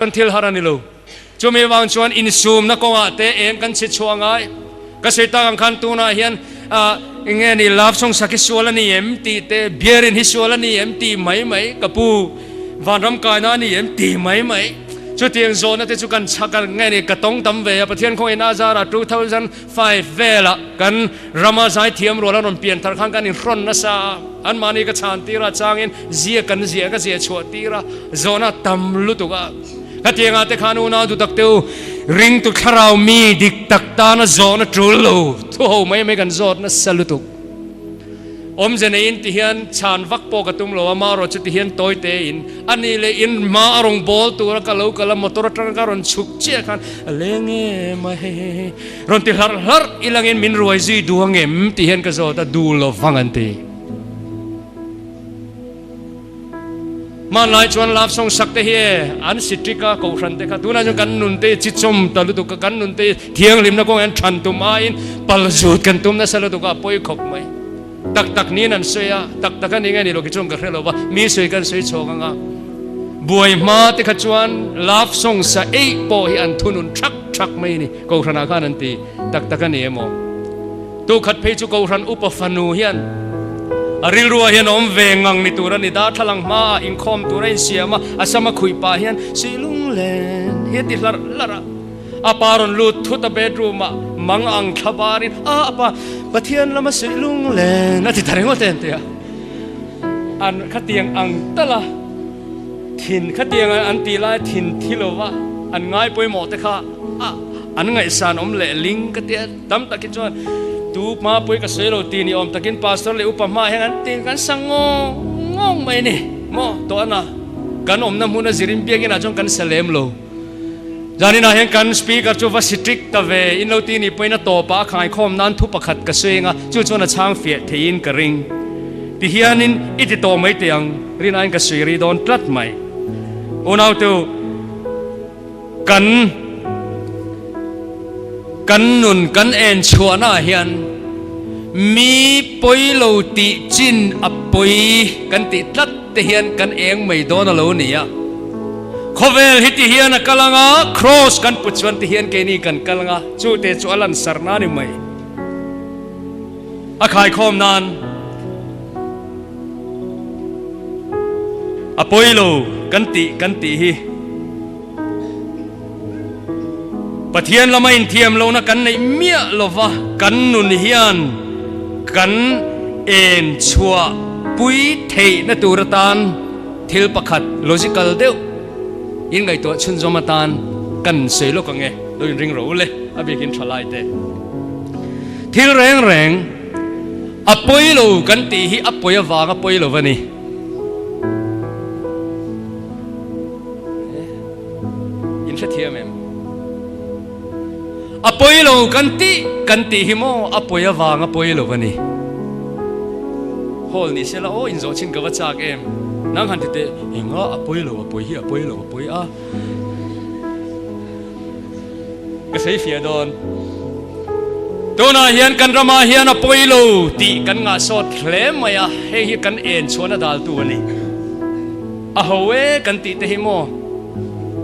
Kan thil har a ni lo. Chumi vang chuan insumna kawngah te eng kan chhi chhuah ngai. Ka sawi tak ang khan tunah hian eng nge ni love song sak hi sual a ni em tih te, beer in hi sual a ni em tih mai mai, ka pu vanram kaina a ni em tih mai mai. Chutiang zawhna te chu kan chhak a nge ni ka tawng tam ve a, Pathian khawngaihna a zarah 2005 velah kan rama zaithiam rual a rawn pian thar khan kan inhrawn nasa a, anmahni ka chhan tir a changin Zia kan zia ka zia chhuah tir a, zawhna tam lutuk a. Khatiangah te khan unau duh tak teu, ringtu thlarau mi dik tak tana zawhna tul lo, thu ho mai mai kan zawt nasa lutuk. Awmze neiin ti hian chhan vak pawh ka tum lo a, marawh chu ti hian tawi tein a ni leh in hma a rawn bawl tura ka lo kal a, motor atanga ka rawn chhuk chiah khan a leng em a hei rawn ti hlarh hlarh ilangin min ruai zui duh ang em ti hian ka zawt a, duh lo vang an ti. Hmanlai chuan love song sak te hi e an si ṭik a, kohhran te kha tunah chuan kan nun te hi chi chawm ta lutuk a, kan nun te hi thianghlimna kawngah hian ṭhan tum aiin pal zut kan tum nasa lutuk a, a pawi khawp mai. Tak tak niin an sawi a, tak tak a ni nge ni lo khi chuan ka hre lo va, mi sawi kan sawi chhawk ang a. Buai hma te kha chuan love song sa eih pawh hi an thunun ṭhak ṭhak mai a ni, kohhranah khan an ti tak tak a ni emaw. Tukhat phei chu Kohhran upa fanu hian a rilruah hian awm ve ngang ni tur a ni. Darthlalang hmaah inkhawm tur a insiam a, a sama khuih pah hian Silung len hi a ti hlarh hlarh a. A pa rawn lut thut a bedroom ah mang ang thla barin, A a pa, Pathian lama Silung len a ti ta ringawt em tia. An khatiang ang tal a, thin khatiang an tih lai thin thi lova an ngai pawimawh te kha a an ngaihsan awm leh ling ka tia. Tam takin chuan tu hma pawhin ka sawi lo tih ni awm takin pastor leh upa hmaah hian an ti kan sa ngawng ngawng mai a ni maw tawh ana kan awmna hmuna zirin biakinah chuan kan sa lem lo. Zaninah hian kan speaker chu va strict ta ve in lo ti ni pawhin a tawpah a khaikhawm nan thu pakhat ka sawi anga chu chuan a chhang fiah theiin ka ring. Ti hianin i ti tawh mai teh ang rinaiin ka sawi rih dawn tlat mai. Unautu. Kan kan nun kan en chhuahnaah hian mi pawi lo tih chin a pawi kan tih tlat te hian kan eng mai dawn a lo ni a. Khawvel hi ti hian a kal ang a, Kraws kan put chuan ti hian keini kan kal ang a, chu te chu a lansarna a ni mai. A khaikhawm nan a pawi lo kan tih kan tih hi. Pathian lama inthiam lohna kan neih miah lova kan nun hian kan en chhuah pui theihna tur atan thil pakhat logical deuh in ngaihtuah chhunzawm atan kan sawi lawk ang e, lo inring rawh u le, a biakin tha lai te. Thil reng reng a pawi lo kan tih hi a pawi avang a pawi lo va ni. In hrethiam em? A pawi lo kan tih kan tih hi maw a pawi avang a pawi lo a ni. Hall ni sela aw inzawh chin ka va chak em? Nang han ti teh enga a pawi lo a pawi hi a pawi lo a pawi a. Ka sawi fiah dawn. Tunah hian kan ramah hian a pawi lo tih kan ngahsawt hle mai a, hei hi kan en chhuahna daltu a ni. A ho e kan tih te hi maw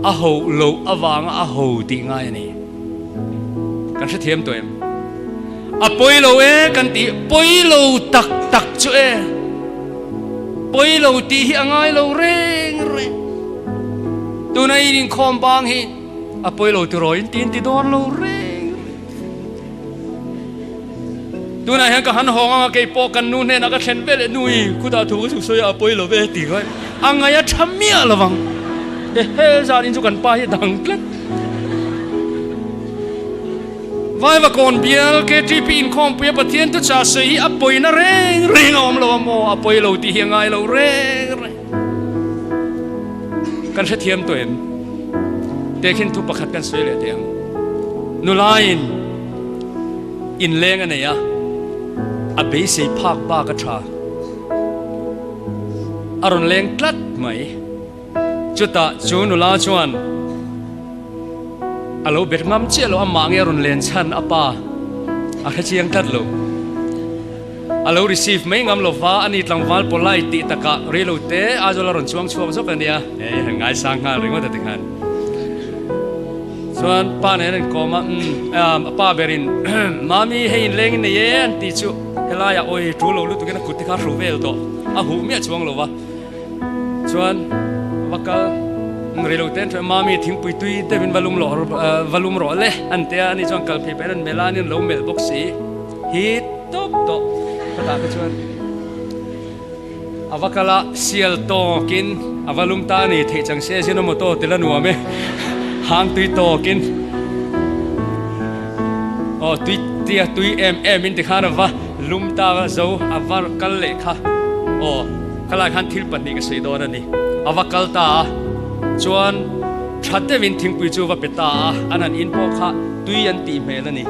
a ho loh avanga a ho tih ngai a ni. Kan hrethiam tawh em? A pawi lo e kan tih pawi lo tak tak chu e. Pawi lo tih hi a ngai lo reng reng. Tuna in inkhawm bang hi a pawi lo tiraw in ti in ti dawn lo reng reng. Tunah hian ka han hawng anga kei pawh kan nu hnenah ka thlen veleh nui khutah thu ka chhuk sawi a a pawi lo ve ti ngai a ngaih a tha miah lo vang. Ehe zan in chu kan pa hi a dang tlat. Vaivakawn bial KTP inkhawmpuia Pathian thuchah sawi hi a pawina reng reng a awm lo a maw? A pawi lo tih hi a ngai lo reng reng. Kan hrethiam tawh em? Tehkhin thu pakhat kan sawi leh teh ang. Nulaiin inleng a nei a, a beisei phak bak a tha. A rawn leng tlat mai. Chutah chu nula chuan a lo bet ngam chiah lo, amah nge a rawn len chhan a pa a hrechiang tlat lo. A lo receive mai ngam lo va, ani tlangval polite tih takah rei lo te Aizawl a rawn chuang chhuak zawk a nia. Hei han ngaisang nghal ringawt a ti khan. Chuan pa nen an inkawm a, umm a pa berin Mami hei inleng in nei e an tih chu helaiah awi tul lo lutukin a kut te kha a hru vel tawh, a huh miah chuang lo va. Chuan va kal rei lo te an ṭhuai Mami thingpui tui deuhin va lum lawh va lum rawh le an ti a, ani chuan kal phei pahin an melh a, ani an lo melh bawk si hi tawp tawh khatah kha chuan. A va kal a, sial tawkin a va lum ta a ni, theih chang se zin a motor tel a nuam e, hang tui tawkin aw tui tia tui em em in tikhan a va lum ta a zo a va kal leh kha aw khalai khan thil pahnih ka sawi dawn a ni, a va kal ta a chuan tha deuhin thingpui chu va pe ta a, an han in pawh kha tui an tih hmel a ni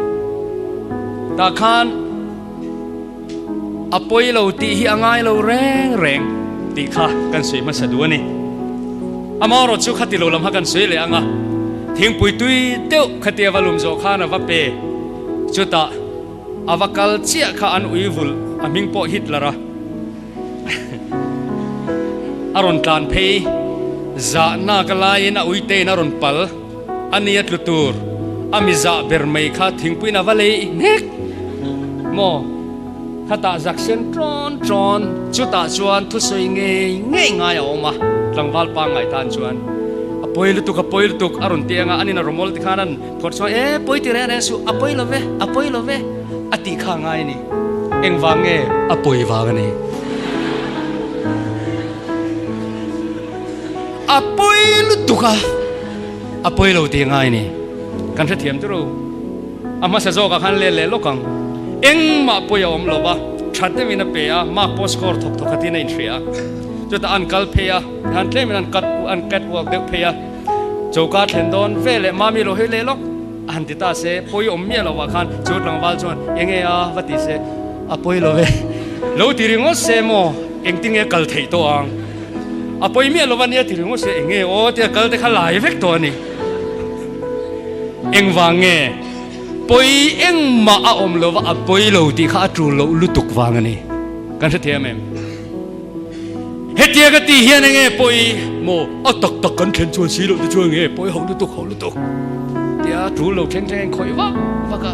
tah khan. A pawi lo tih hi a ngai lo reng reng tih kha kan sawi hmasa duh a ni. Amaherawh chu khati lo lam kha kan sawi leh ang a, thingpui tui deuh khatia va lum zawh khan a va pe. Chutah a va kal chiah kha an ui vulh a hming pawh Hitler a a rawn tlan phei. Zahna ka laiin a uitein a rawn pal. A nia tlu tur a mi zah ber mai kha thingpuiin a va lei hnek maw? Khatah zak sen ṭawn ṭawn chutah chuan thusawi ngei ngei ngai a awm a, tlangval pangngai tan chuan a pawi lutuk a pawi lutuk a rawn ti ang a, anin a rawmawl ti khan an phawrh chuan e pawi ti reng reng suh a pawi lo ve a pawi lo ve a tih kha a ngai a ni. Engvang nge a pawi vang a ni? A pawi lutuk a, a pawi lo tih ngai ni. Kan hrethiam chu ro. A hmasa zawkah khan let leh lawk ang. Engmah pawi a awm lo va, tha deuhin a pe a, mark pawh score thawk thawk khatin a inhria a. Chutah an kal phei a, han tlemin an cut an cat walk deuh phei a. Choka thlen dawn ve leh mami lo hawi leh lawk a han ti ta se, pawi awm miah lovah khan chu tlangval chuan enge a va ti se, a pawi lo ve. Lo ti ringawt se maw, engtinge kal theih tawh ang. A pawi miah lo a nia ti ringawt se eng nge aw tia kal te kha lai vek tawh a ni. Engvang nge pawi engmah a awm lo va a pawi lo tih kha a tul loh lutuk vang a ni. Kan hrethiam em? Hetia ka tih hian eng nge pawi maw a tak tak kan thlen chuan si loh te chuan eng nge pawi ho lutuk ho lutuk tia tul lo thleng thleng khawih vak vak a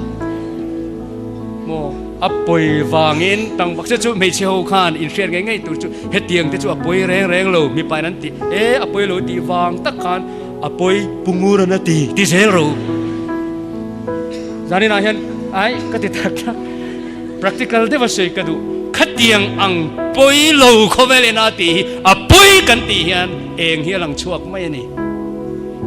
maw. A pawi vangin tang vak che chu hmeichhe ho khan inhriat ngei ngei tur chu hetiang te chu a pawi reng reng lo mipa in an ti e a pawi lo tih vang tak khan a pawi pungur an a ti ti zel ro zanin ah hian ai ka ti tak tak practical deuh a sawi ka duh khatiang ang pawi lo khawvel ena tih hi a pawi kan tih hian eng hi a lang chhuak mai a ni.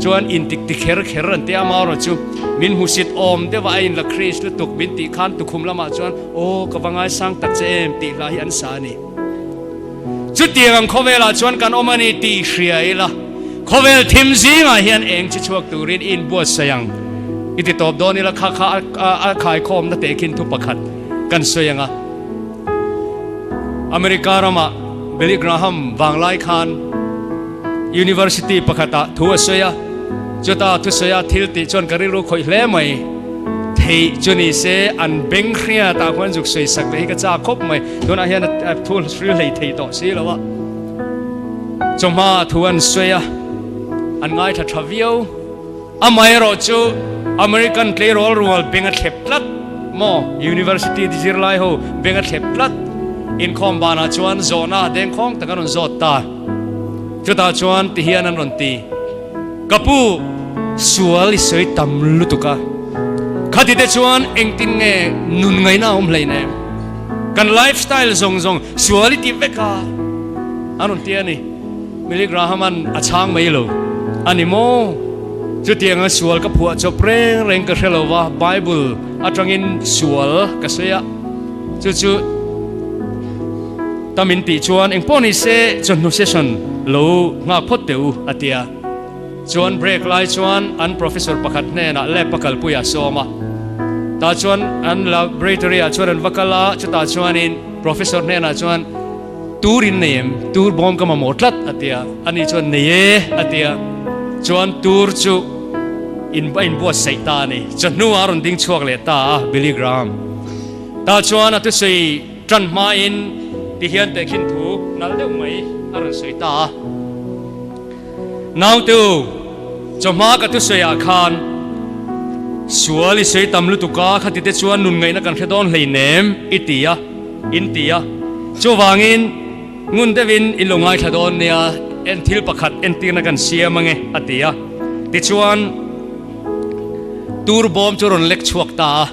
Chuan intik ti kher kher an tia amaherawh chu min hmusit awm deuh a, a inla Chris lutuk min tih khan tukhum lamah chuan aw ka va ngaisang tak che em tih hla hi an sa a ni. Chutiang ang khawvelah chuan kan awm a ni tih hria ila, khawvel thim zingah hian eng chi chhuak turin i inbuatsaih ang i ti tawp dawn ila kha kha a khaikhawmna tehkhin thu pakhat kan sawi ang a. America ramah Billy Graham vanglai khan University pakhatah thu a sawi a, chuta thusawi a thil tih chuan ka rilru khawih hle mai. Theih chu ni se an beng hriatah khuan zuk sawi sak leh hi ka chak khawp mai. Tunah hian a thu hril hlei thei tawh si lo a. Chawhma thu an sawi a, an ngaithla tha viau. Amaherawh chu American tleirawl rual beng a thlep tlat maw? University zirlai ho beng a thlep tlat. Inkhawm banah chuan zawhna dengkhawng tak an rawn zawt ta. Chutah chuan ti hian an rawn ti, Ka pu, sual i sawi tam lutuk a. Khati te chuan engtin nge nun ngaihna a awm hlein em? Kan lifestyle zawng zawng sual i ti vek a, an rawn ti a ni. Billy Graham-a'n a chhang mai lo a ni maw? Chutianga sual ka phuah chawp reng reng ka hre lo va, Bible atangin sual ka sawi a, chu chu tam in tih chuan engpawh ni se chawhnu session lo nghak phawt teh u a ti a. Chuan break lai chuan an professor pakhat hnenah lab a kalpui a sawm a, tah chuan an laboratory ah chuan an va kal a, chutah chuanin professor hnenah chuan, Tur in nei em? Tur bawm ka mamawh tlat a ti a, ani chuan nei e a ti a, chuan tur chu in a inbuatsaih ta a ni. Chawhnuah a rawn ding chhuak leh ta a, Billy Graham ta chuan a thusawi tan hmain ti hian tehkhin thu nal deuh mai a rawn sawi ta a, Naute u, chawhma ka thusawiah khan. Sual i sei tam lutuk a, khati te chuan nun ngaihna kan hre dawn hleinem i ti a, in ti a. Chuvangin ngun deuhin in lo ngaithla dawn nia, en thil pakhat entirna kan siam ange a ti a. Tichuan tur bawm chu rawn lek chhuak ta a.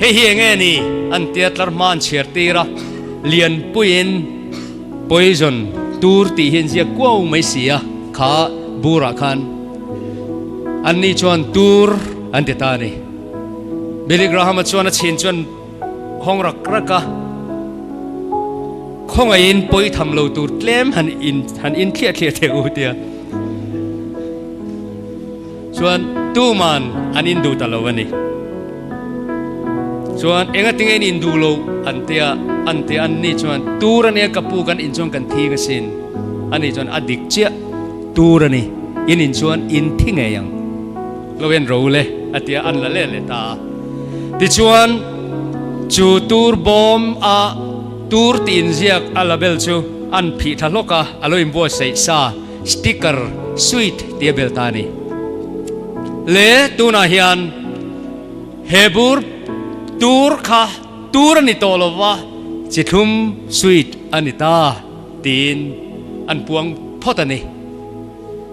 Hei hi enge ni? An tia tlar hma an chhiar tir a, Lianpuiin poison tur tih hi an ziak kuau mai si a, kha burah khan anni chuan tur an ti ta a ni. Billy Graham-a chuan a chhin chuan hawng rak rak a, Khawngaihin pawi tham lo tur tlem han in han in thliah thliah teh u tia. Chuan tuman an induh ta lo a ni. Chuan engatinge in induh lo an tia, an tia an ni chuan tur a nia ka pu kan in chuan kan thing asin. A ni chuan a dik chiah tur a ni, in in chuan in thi ngei ang. Lo en ro le a tia an la leh leh ta a. Tichuan chu tur bawm a tur tih inziak a label chu an phih thla hlawk a, a lo inbuatsaih sa. Sticker sweet tih a bel ta a ni. Le tunah hian he bur tur kha tur a ni tawh lo va, chi thlum sweet a ni ta tiin an puang phawt a ni.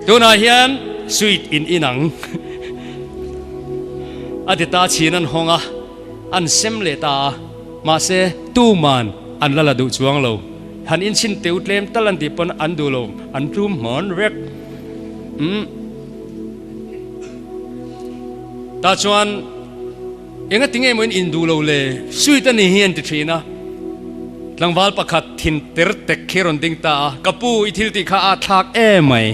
Tunah hian sweet in inang a ti ta chhin an hawng a, an sem leh ta a, mahse tuman an la la duh chuang lo. Han inchhin teu tlem tal an tih pawn an duh lo, an tlum hmawn vek. Umm. Tah chuan enga ti nge maw in induh lo le, sweet a ni hi an ti thin a. Tlangval pakhat thin ter tek khi a rawn ding ta a, ka pu i thil tih kha a thlak emai.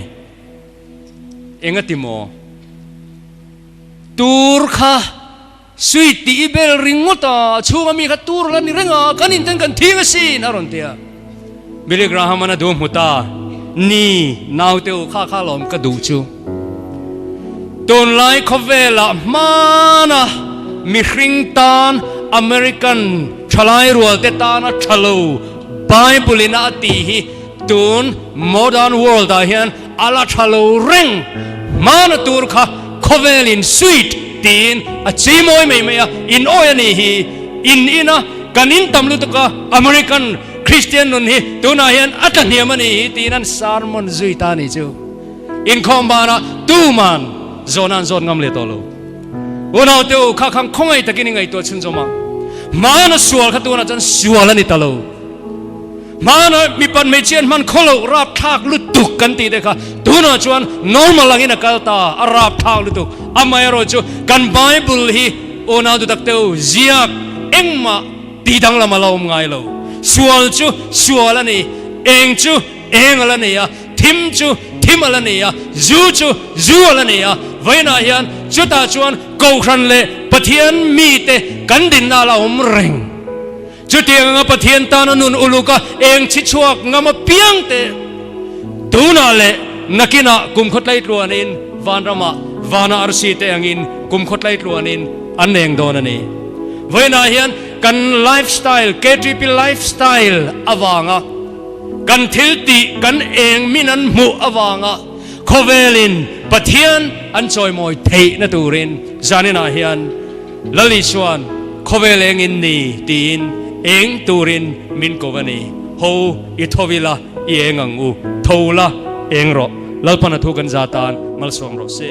Enga ti maw? Tur kha. Sweet tih i bel ringawt a, a chhunga mi kha tur la ni reng a, kan inten kan thing asin a rawn ti a. Billy Graham-an a duh hmu ta, Ni, naute u kha kha lawm ka duh chu. Tunlai khawvelah hmana mihring tan American thalai rualte tana tha lo Bible-in a tih hi tun modern world-ah hian A la tha lo reng. Hmana tur kha khawvelin sweet tiin a chi mawi mai mai a, in awi a nih hi. In in a, kan in tam lutuk a, American Christian nun hi tunah hian a tla hniam a nih hi tiin an sermon zui ta a nih chu. Inkhawm banah tuman zawhna an zawt ngam leh tawh lo. Unaute u, kha khang khawngaih takin i ngaihtuah chhunzawm ang. Hmana sual kha tunah chuan sual a ni ta lo. Hmana mipat hmeichhia an hman khaw loh rapthlak lutuk kan tih te kha tunah chuan normal angin a kal ta, a rapthlak lutuk. Amaherawh chu kan Bible hi unau dutak te u ziak engmah tih danglam a la awm ngai lo. Sual chu sual a ni, eng chu eng a la ni a, thim chu thim a la ni a, zu chu zu a la ni a. Vawiinah hian chutah chuan Kohhran leh Pathian mite kan dinna a la awm reng. Chutiang anga Pathian tana nun uluk a eng chhi chhuak ngam apiang te tunah leh nakinah kum khawtlai tluanin vanramah vana arsi te angin kum khawtlai tluanin an eng dawn a ni. Vawiinah hian kan lifestyle, KTP lifestyle avanga kan thil tih kan eng min an hmuh avanga khawvelin Pathian an chawimawi theihna turin zaninah hian Lal Isuan khawvel eng in ni tiin eng turin min ko a ni. Ho i tho ila i eng ang u, tho la eng rawh. Lalpan a thu kan za tan malsawm rawh se.